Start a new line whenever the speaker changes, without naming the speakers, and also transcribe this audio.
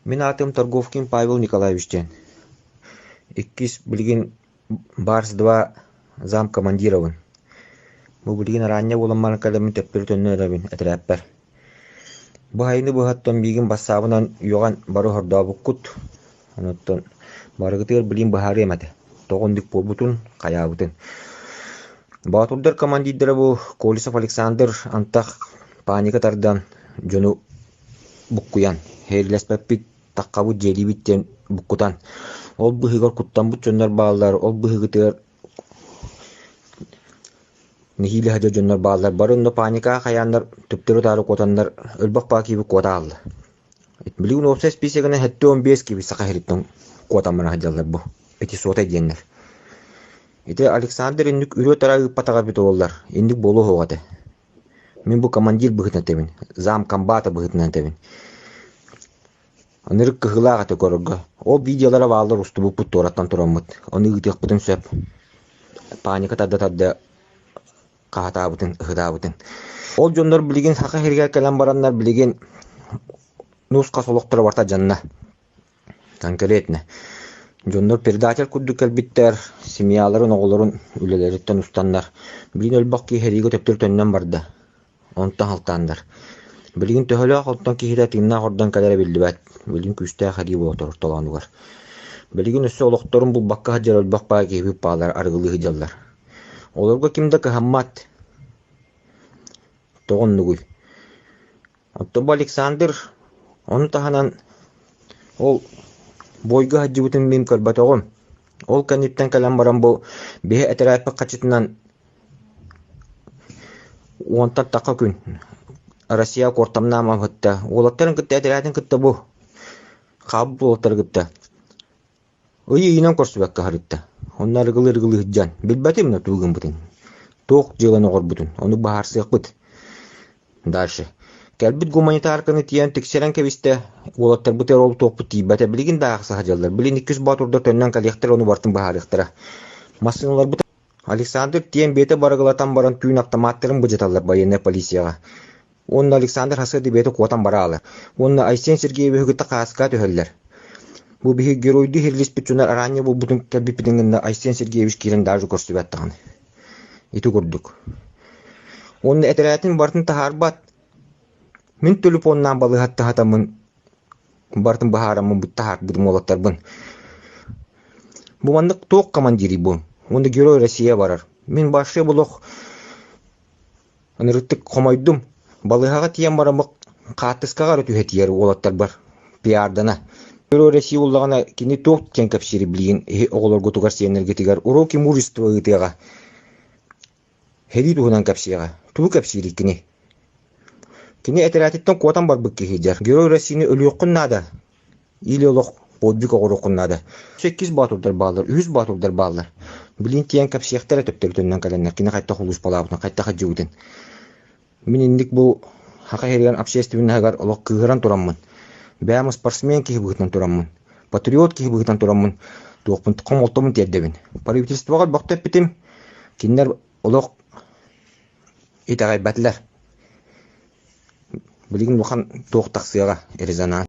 Мин аатым Торговкин Павел Николаевич диэн. Иккис билигин Барс-2 зам командировын. Бу билигин араанньа буолан баран кэлэммин төттөрү төннөн эрэбин этэрээппэр. Бу айыны быһаттан миигин бассаабынан үөҕэн бары хордообуккут. Онуттан барыгытыгар билигин быһаарыам этэ. Тоҕо оннук буолбутун, хайаабытын. Боотурдар командирдара бу Колесов Александр антах паника тардан дьону буккуйан, һээрлэспэппит, таххабыт дьиэлиибит диэн буккутан, ол быыһыгар куттаммыт дьоннор бааллар, ол быыһыгытыгар нэһиилэ сылдьар дьоннор бааллар. Бары онно паникаҕа хайааннар төптөрү-таары куотаннар өлбөх баа киһи куота хаалла. Билигин уопсай испиисэгинэн 75 киһи Саха сириттэн куотан баран сылдьаллар бу. Ити суотай диэннэр. Ити Александр инник үрүө-тараа ыыппатаҕа эбит буоллар, инник буолуо суоҕа этэ. Мин бу командир быһыытынан этэбин, зам комбата быһыытынан этэбин. Ынырык кыһыылаах этэ көрөргө. Ол видеолара бааллар устубуппут туораттан тураммыт. Ону ыытыахпытын сөп. Паника тарда-тарда хаһатаабытын, ыһытаабытын. Ол дьоннор билигин Саха сиригэр кэлэн бараннар билигин нус-хас олохторо барта дьанна. Конкретно. Дьоннор передатель курдук кэлбиттэр, семьяларын, оҕолорун үлэлэриттэн устаннар. Билигин өлбөх киһи сэриигэ төптөрү төннөн барда. Онтон халтааннар. Билигин төһөлөөх онтон киһитэ тыыннаах ордон кэлэрэ биллибэт. Билигин күүстээх сэрии буола турар толоонугар. Билигин өссө олохторун булбакка сылдьар өлбөх баай киһи баалар арыгылыы сылдьаллар. Олорго ким да кыһаммат. Тоҕо оннугуй? Оттон бу Александр ону таһынан ол буойга сылдьыбытын мин көрбөтөҕүм. Ол кэнниттэн кэлэн баран бу биһи этэрээппит хачытынан уонтан тахха күн Россия куортамнаан кытта уолаттарын кытта этэрээтин кытта бу хаалбыт уолаттары кытта Ый ыйынан көрсүбэккэ сырытта. Онно арыгылыы-арыгылыы сылдьан, билбэтим да тугу гыммытын, туох дьыаланы оҥорбутун, ону быһаарсыахпыт. Дальше. Кэлбит гуманитарканы тиийэн тиксэрэн кэбистэ, уолаттарбытыгар ол туохпут тиийбэтэ, билигин да аахса сылдьаллар. Билигин иккис боотурдар төннөн кэлиэхтэрэ, ону барытын быһаарыахтара. Массыыналарбыт Александр тиийэн бэйэтэ барыгылатан баран түүн автоматтарын быдьаталлар байыаннай полицияҕа. Уонна Александр Хасыады бэйэтэ куотан бараалы. Уонна Айсен Сергеевиһы кытта хааска түһэллэр. Бу биһиги геройдуу иһиллиспит дьоннор араанньа буолбутун кэлбиппитин гынна Айсен Сергеевич киирэн даже көрсүбэт даҕаны. Ити курдук. Уонна этэрээтин барытын таһаарбат. Мин телефоннаан балыыһатта сатаммын барытын быһаараммын таһаарбытым уолаттарбын. Бу маннык туох командирый бу? Уонна Герой Россия барар. Мин вообще булох Ынырыктык хомойдум, балыыһаҕа тиийэн бараммыт хаартыскаҕа эрэ түһэ тиийэр уолаттарбар пиардана. Герой России буоллаҕына кини туох диэн кэпсиирий билигин эһи оҕолоргутугар сиэннэргитигэр уроки мужества ыытыаҕа. Сэрии туһунан кэпсиэҕэ. Тугу кэпсиирий кини? Кини этэрээтиттэн куотан барбыт киһи дьэр. Герой Россияны өлүөххүн наада. Или олох подвиг оҥоруоххун наада. Иккис боотурдар бааллар, үһүс боотурдар бааллар. Билин тиийэн кэпсиэхтэрэ төптөрүтүнэн кэлэннэр кини хайдах улууспалаабытын, хайдах сылдьыбытын. Мин инник бу Саха сиригэр общественноһыгар олох кыыһыран тураммын, бэйэм спортсмен киһи быһыытынан тураммын, патриот киһи быһыытынан тураммын туохпун хомолтобун тиэрдэбин. Правительствоҕа бөхтө эппитим, кинилэр олох итэҕэйбэтилэр. Билигин улахан туох тахсыаҕа резонанс.